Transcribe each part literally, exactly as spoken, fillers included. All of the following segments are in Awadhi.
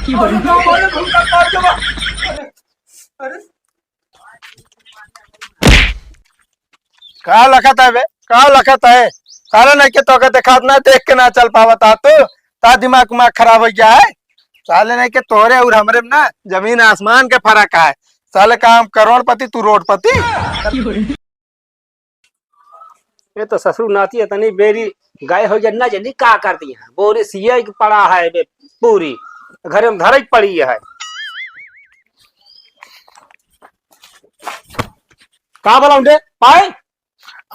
अरे, ना मारे, भूल का काट देबा। अरे, अरे। का लखत है बे? का लखत है? साले नहीं के तोका देखात ना, देख के ना चल पावत हा तू। ता दिमाग उमाग खराब हो गया है। साले नहीं के तोरे और हमरे में ना जमीन आसमान के फर्क है। साले का हम करोड़पति, तू रोडपति। ये तो ससुर नाती इतनी बेरी गए हो जन्ना जल्दी का कर दी है। बोरी सिया की पड़ा है बे पूरी, घर में धरई पड़ी है। का बोला उनके पाए?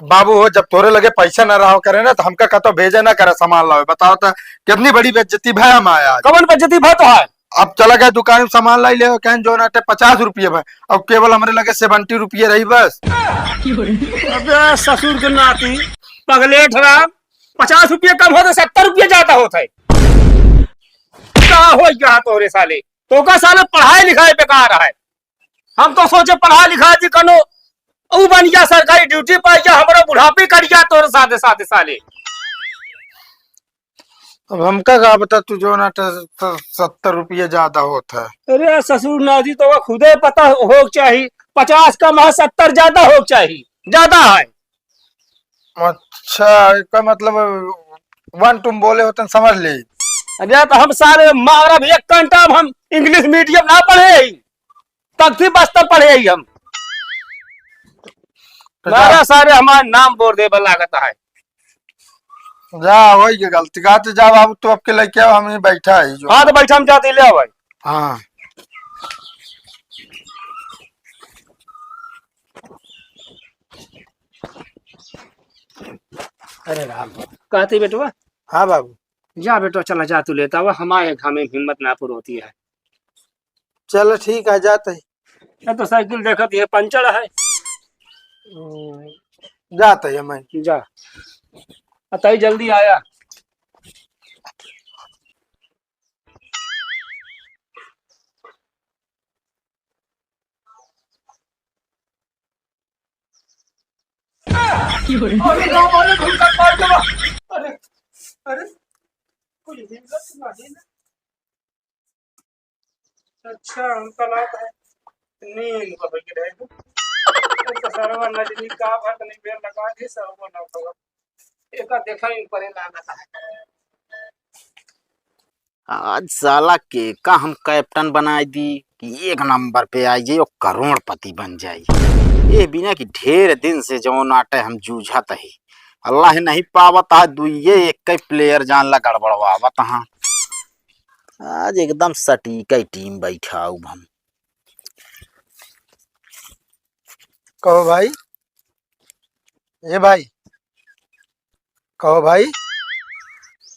बाबू हो, जब तोरे लगे पैसा ना रहा करे ना, तो हमका कहतो भेजे ना करे सामान लावे। बताओ तो, कितनी बड़ी बेइज्जती भय हम आया आज। कवन बेइज्जती भय तो है? अब चला गया दुकान में सामान लाई ले, कहें जो नाटे पचास रुपये भय, अब केवल हमरे लगे सेवेंटी रुपये रही बस। अबे ससुर के नाती, पगले ठराम, पचास रुपये कम होते, सत्तर रुपये ज्यादा होता है। का हो गया तोरे साले? तो का साले पढ़ाई लिखाई बेकार है। हम तो सोचे पढ़ा लिखा जी कनो ऊ बन गया, सरकारी ड्यूटी पाई गया, हमारा बुढ़ापी कट गया तोरे साथे साथे साले। अब हमका का बता, तू जो ना ट-, स-, सत्तर रुपये ज्यादा होत है। अरे ससुर नाती, तो खुदे पता हो चाही, पचास कम है, सत्तर ज्यादा हो चाही, ज्यादा है। अच्छा, इसका मतलब वन टू में बोले होते हैं, समझ ले। अरे तो हम सारे मारब एक घंटा, हम इंग्लिश मीडियम ना पढ़े ही, तख्ती बस्तर पढ़े ही हम। तो जा। मारा सारे हमार नाम बोर देबे लागत है। जा, वही के गलती। कहा तो जा बाबू, तू अब के लेके आओ, हम ही बैठा है जो। हाँ, तो बैठा, हम जाते ले आओ भाई। हाँ। अरे राम, कहती बेटवा। हाँ बाबू। जा बेटवा, चला जा, तू लेता हुआ, हमारे घामे में हिम्मत ना पुरोती है। चलो ठीक है, जाते हैं। ये तो साइकिल देखत ये पंचर है। हम्म, जाते हैं मैं। जा। अतई जल्दी आया। अरे, अरे, अरे, अरे, कोई हिम्मत नहीं ना। अच्छा, हमका लागत है नींद बदल के रहे। तो सरवा नजरी का भर तनी बेर लगा दे, सरवा ना भगत। एका देखा इन परे लागत है। आज साला के का हम कैप्टन बनाई दी कि एक नंबर पे आई जाई और करोड़पति बन जाई। ये बिना कि ढेर दिन से जौन आटे हम जूझत ही, अल्लाह नहीं पावत है, दुइये एक ही प्लेयर जान ला गड़बड़वावत हाँ। आज एकदम सटीक ही टीम बैठाउब हम। कहो भाई, ए भाई, कहो भाई,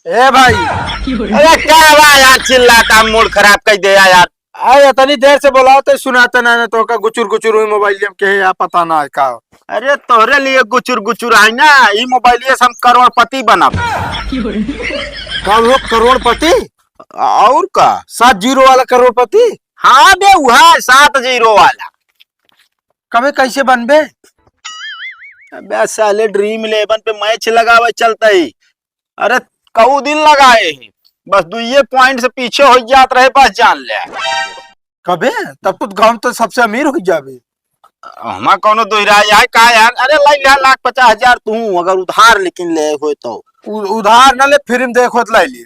ए भाई। अरे का बा यार, चिल्लाता, मूड खराब कर दे यार। अरे इतनी देर से बोलाओ तो सुनाता ना, ना तो का गुचुर गुचुर हुई मोबाइल में के है, या पता ना है का। अरे तोहरे लिए गुचुर गुचुर है ना, ई मोबाइलिया से हम करोड़पति बनब। का हो करोड़पति? और का? सात जीरो वाला करोड़पति? हाँ बे, उहा सात जीरो वाला। कबे कैसे बनबे? अबे साले ड्रीम इलेवन पे मैच लगावे चलते ही। अरे कऊ दिन लगाए ही, बस दुइये पॉइंट से पीछे हो जात रहे, बस जान ले। कबे? तब तो गाँव तो सबसे अमीर हो जाबे। हमा कौनो दोहराई है का यार? अरे लाई ले लाख पचास हजार तू, अगर उधार लेकिन ले होए तो। उ-, उधार ना ले, फ्री में देखो तो लाई ले।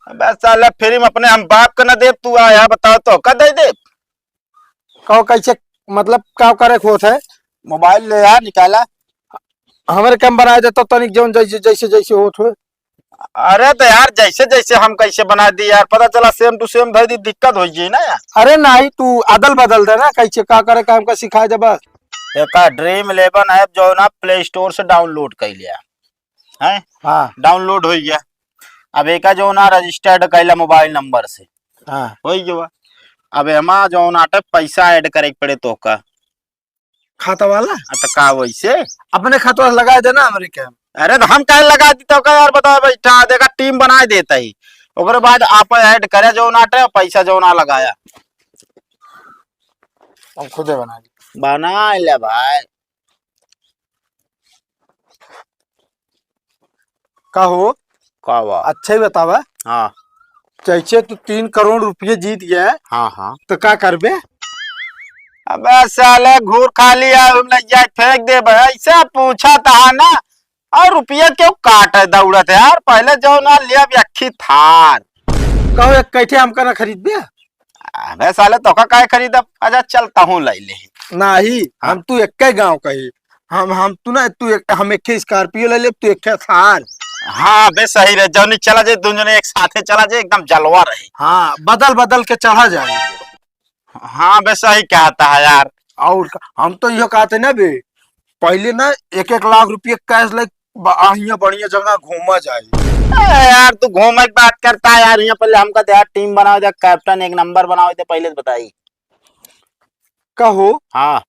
अबे साले फ्री में अपने हम बाप का ना देब, तू आया बताओ तो का दे देब? कहो कैसे, मतलब का करे के होत है? मोबाइल ले आ, निकाला। हमरे कम बनाए देता तनिक जौन जैसे, जैसे, जैसे होत हो। अरे तो यार जैसे जैसे हम कैसे बना दी यार, पता चला सेम टू सेम धर दी, दिक्कत हो जाई ना यार। अरे नहीं, तू अदल बदल दे ना, कैसे का करे का हमका सिखा दे बस। एका ड्रीम इलेवन ऐप जो ना प्ले स्टोर से डाउनलोड कर लिया है। हाँ। डाउनलोड हो गया। अब एका जो ना रजिस्टर्ड कैला मोबाइल नंबर से। हाँ। हो गया। अब एमा जो ना आटे पैसा ऐड करे के पड़े तोका। खाता वाला? आ, तो का वैसे? अपने खाता वाला लगा देना हमरे के। अरे, तो हम काहे लगा दी तो का यार, बताओ, बैठा, देखा, टीम बनाए देता ही। ओकरे बाद आप ऐड करे जो ना आटे, पैसा जो ना लगाया। हम खुदे बना ली। बना ले भाई। का हो? का बा? अच्छा ही बतावा। हाँ। जैसे तू तीन करोड़ रुपये जीत गया, हाँ, हाँ। तो का करबे? अबे साले, घूर खाली आ, हम लग जाए, फेंक देबे। ऐसे पूछा था ना, और रुपया क्यों काटे दौड़त है यार? पहले जो ना लिया, अब अक्खी थार। कहो, एक कैठे हमका ना खरीदबे? अबे साले, तोका काहे खरीदब? अच्छा, चल, तहूँ ले ले। नाही, हाँ। हम तू एक्के गाँव का ही। हम, हम तू ना, तू एक, हम एक्के Scorpio ले लेब, तू एक्के थार। हाँ, बे सही रे, जौनी चला जाए, दोनों जने एक साथे चला जाए, एकदम जलवा रहे। हाँ, बदल बदल के चढ़ा जाए। हाँ बे, सही कहता है यार। और का, हम तो इहो कहते ना बे, पहले ना एक एक लाख रुपये cash ले ब-, आ, हियाँ बढ़िया जगह घूमा जाए। ए यार, तू घूमे की बात करता है यार, हियाँ पहले हमका दे यार, team बनावे दे, captain एक नंबर बनावे दे, पहले तो बताई। कहो। हाँ।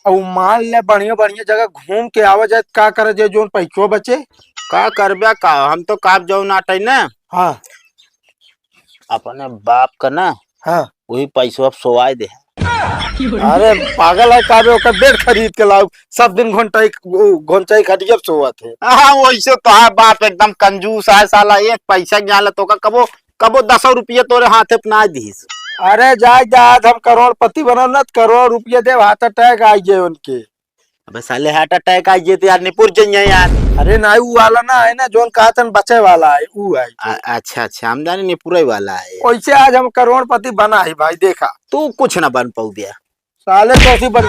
और मान ले बढ़िया बढ़िया जगह घूम के आवा जाए, का करे जे जोन पैसो बचे? का करबे का, हम तो काब जाऊ ना अटई ना। हाँ। अपने बाप का ना, हाँ। वही पैसवा सोवाए दे। अरे पागल है का बे, ओकर bed खरीद के लाओ, सब दिन घोंटाई, घोंचाई खटिया पे सोवत है। हाँ, वैसे तो है बाप एकदम कंजूस है साला, एक पैसा के जान ले तो का कबो, कबो दसो रुपया तोरे हाथे पे ना दिस। अरे जाए जा, आज हम करोड़पति बनब ना, तो करोड़ रुपया देब, heart attack आ जाए उनके। अबे साले, heart attack आ जाए तो यार निपुर जाइए यार। अरे नहीं, वो वाला ना है ना, जोन कहा तन बचे वाला है, वो है। अ-, अच्छा, अच्छा, हम जाने निपुरे वाला है। वैसे आज हम करोड़पति बना ही भाई, देखा। तू कुछ ना बन पाऊ बे। साले तो ऐसी बन-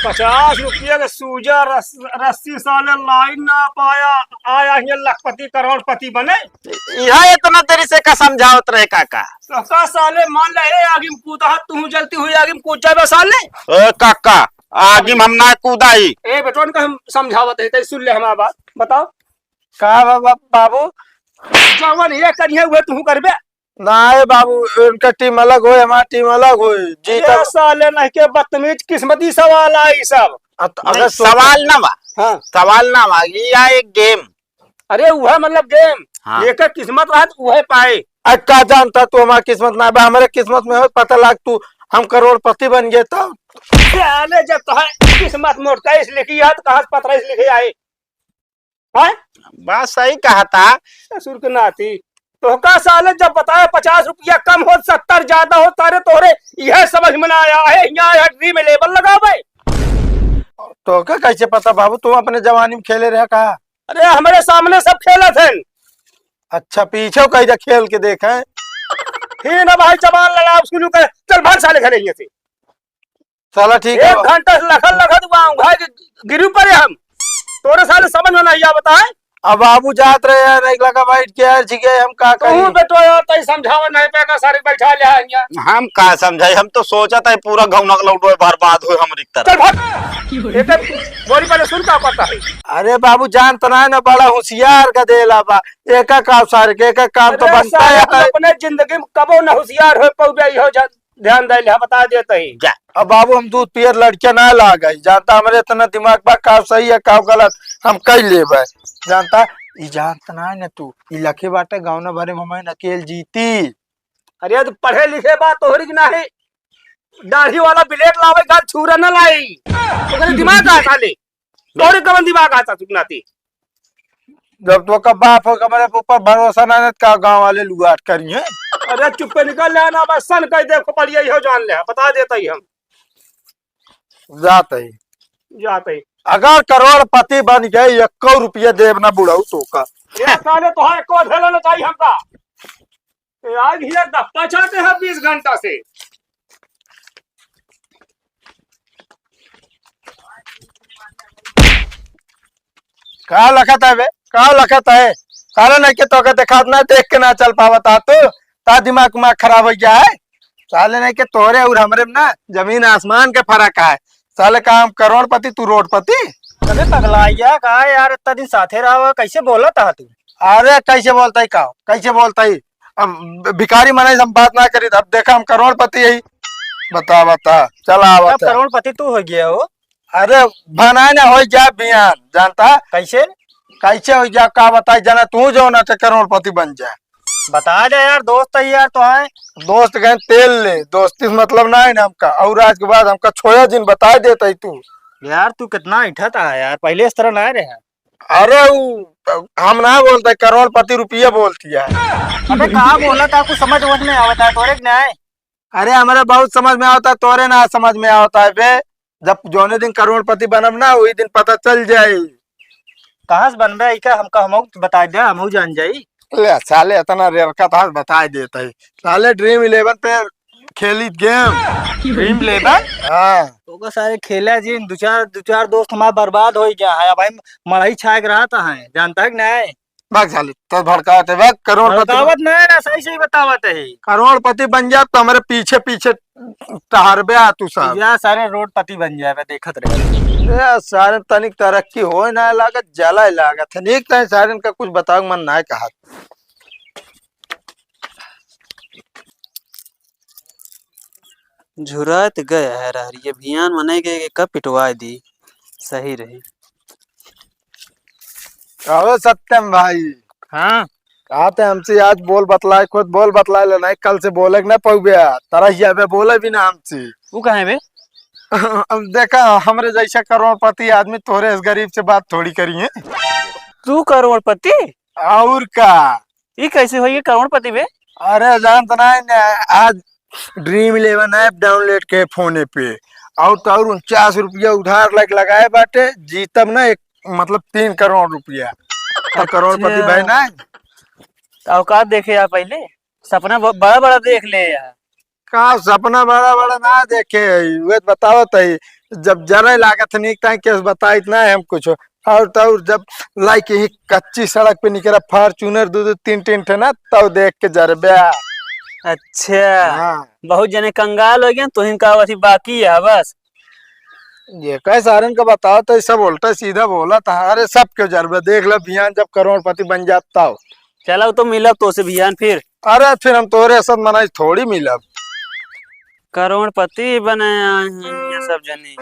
पचास रुपया के सूजा रस-, रस्सी साले लाई ना पाया, आया हियाँ लखपति करोड़पति बने। इहा इतना देरी से का समझावत रहे काका? तो का साले मान ले, ए आगी में कूदा, तू जलती हुई आगी में कूद जाबे साले। ए काका, आगी में हम ना कूदाई। ए बेटवन का हम समझावत है, तै सुन ले हमार बात, बताओ। का बा-, बा-, बाबू? जवन ये करिए, उहे तू करबे। ना ए बाबू, उनका team अलग होए, हमार team अलग होए। जीता ए साले नहीं के बदतमीज, किस्मती सवाल आई सब। अ, त-, नहीं, अगर सोचा सवाल ना बा। हाँ। सवाल ना बा, ये या एक game। अरे उहे मतलब game। हाँ। जेकर किस्मत रहत उहे पाए। अ, का जानता तू हमार किस्मत ना बा, हमरे किस्मत में हो पता लाग तू, हम करोड़पति बन गए तब। साले जब तो है किस्मत मोटका इस लिखी है तो कहाँ से पतरा इस लिखे आए? हैं? बात सही कहा था। ससुर के नाती। तोहका साले जब बताया पचास रुपया कम हो, सत्तर ज्यादा हो, तारे तोहरे यह समझ में ना आया है, यहाँ, यहाँ dream level लगावे। तोहका कैसे पता बाबू, तू अपने जवानी में खेले रहे का? अरे हमरे सामने सब खेलत हैं। अच्छा, पीछे कहीं जा खेल के देखे। फिर ना भाई जबान लड़ाव शुरू करे, चल भाग साले घरे यहाँ से। साला ठीक है एक बा। घंटा से लखत लखत हुआ हूँ, भाई गिरी पड़े हम। तोरे साले समझ में नहीं आवता है। अब बाबू जात रहे यार, एक लगा बैठ के यार, ठीक है, हम का तू करी? बेटो यार, तई समझावा नहीं पे का सारे बैठा ले आएंगे। हम का समझाई, हम तो सोचा था पूरा गौना का लौटो बर्बाद हो हमरी तरह। चल भाग। एक बोरी पहले सुन का पता है। अरे बाबू जान तो ना, ना बड़ा होशियार का देला बा, एक काम सारे के, एक काम तो अरे बनता साले, है। अपने जिंदगी में कबो ना होशियार हो पौबे, इहो जान। ध्यान दे ले, बता देत ही। जा। अब बाबू, हम दूध पियर लड़के ना लागे, जानता हमरे इतना दिमाग बा, का सही है, का गलत, हम कई लेबे। जानता, ई जानत ना है ना तू, ई लखे बाटे, गाँव ना भरे में हमें नकेल जीती। अरे, तो पढ़े लिखे बा तोहरी की नाही, दाढ़ी वाला blade लावे, गाल छुरा ना लाई। ओकरे दिमाग का साले। तोरे कवन दिमाग आता सुनती? जब तो का बाप हो, हमरे ऊपर भरोसा ना है, का गाँव वाले लुगाट करिए? अरे चुप्पे निकल ले ना, बस सन कह दे, खोपड़िया इहो जान ले, बता देत ही हम। जात ही। जात ही। अगर करोड़पति बन गए, एको रुपया देब ना बुढ़ऊ तो का। ये साले तो है, को झेले ना चाहिए हमका। ए, आज हिया डप्पा चाटे हैं बीस घंटा से। का लखत है बे? का लखत है? साले नहीं के तोके देखात ना, देख के ना चल पावत आ तू। ता दिमाग उमाग खराब हो गया है। साले नहीं के तोरे और हमरे में ना जमीन आसमान के फर्क है। साले का हम करोड़पति, तू रोडपति? अबे पगला गया का यार, इतना दिन साथे रहा हुआ, कैसे बोलत हा तू? अरे कैसे बोलता है का? कैसे बोलता है? अब भिखारी मनई से हम बात ना करी, अब देखा हम करोड़पति ही। बता, बता, चला आवत अब है। करोड़पति तू हो गया हो? अरे बनाए ना हो जा बियान, जानता? कैसे? कैसे हो जा, का बताई, जाना तू जो ना ते करोड़पति बन जा। बता दे यार, दोस्त ही यार तो है। दोस्त कहें तेल ले, दोस्ती से मतलब ना है ना हमका, और आज के बाद हमका छोया जिन बता देता ही तू। यार तू कितना ऐठा था यार, पहले इस तरह ना रहे। अरे ऊ हम ना बोलते, करोड़पति रुपया बोलती है। अबे कहाँ बोला था, कुछ समझ वमझ में आवता है तोरे कि नहीं? अरे, हमरे बहुत समझ में आवता है, तोरे ना समझ में आवता है बे। जब जौने दिन करोड़पति बनब ना, वही दिन पता चल जाई। कहाँ से बनबे? ई का हमका, हमहू बता दे, हमहू जान जाई। ले साले, इतना रेरका था, बता देते ही। साले ड्रीम इलेवन पे खेली गेम। ड्रीम इलेवन? हाँ। तो का सारे खेला जिन, दो चार, दो चार दोस्त हमारे बर्बाद हो गया है। अब भाई मड़ई छाए के रहता है, जानता है कि नहीं? भाग साले, तो भड़कावत है, भाग, करोड़पति बन-, भड़कावत नहीं ना, सही सही बतावत है। करोड़पति बन जा तो हमारे पीछे पीछे टहरबे आ तू सब। या सारे रोडपति बन जाए, देखत रहे। ए, सारे तनिक तरक्की होए ना लागत, जला लागत है। नीक तय सारे इनका कुछ बताओ मन ना कहत। झुरात गया है रहरिया, भियान मने के, के कब पिटवाए दी, सही रही। अबे सत्यम भाई। हाँ। कहा थे हमसे आज बोल बतलाए, खुद बोल बतलाए ले, नहीं कल से बोले के ना पउबे, तरह ही अबे बोले भी ना हमसे। वो कहाँ है बे? अब देखा, हमरे जैसा करोड़पति आदमी तोरे इस गरीब से बात थोड़ी करी है। तू करोड़पति? और का? ई कैसे होई करोड़पति बे? अरे जानत ना है ना, आज ड्रीम इलेवन ऐप डाउनलोड के फोने पे, और तो और उनचास रुपया उधार लग लगाए बाटे, जीतब ना एक, मतलब तीन करोड़ रुपया। तो अच्छा। करोड़पति भाई ना। तो औकात देखे यार, पहले सपना ब-, बड़ा बड़ा देख ले यार। का सपना बड़ा बड़ा ना देखे है, वे बतावत है, जब जरे लागत है, नीक ताई केस बताइत ना है हम कुछ। और तो और जब लाइक ही कच्ची सड़क पे निकला Fortuner दो दो तीन तीन ठे ना, तब देख के जरबे। अच्छा। हाँ। बहुत जने कंगाल हो गए, तुहिन का अथी बाकी है बस। ये कहे सारन का बताओ तो सब उल्टा सीधा बोला था। अरे सब क्यों जरबे, देख लो बिहान जब करोड़पति बन जाता हो। चलो तो मिलब तो से बिहान फिर। अरे फिर हम तोरे सब मनाई थोड़ी मिलब। करोड़पति बने आए हैं ये सब जने।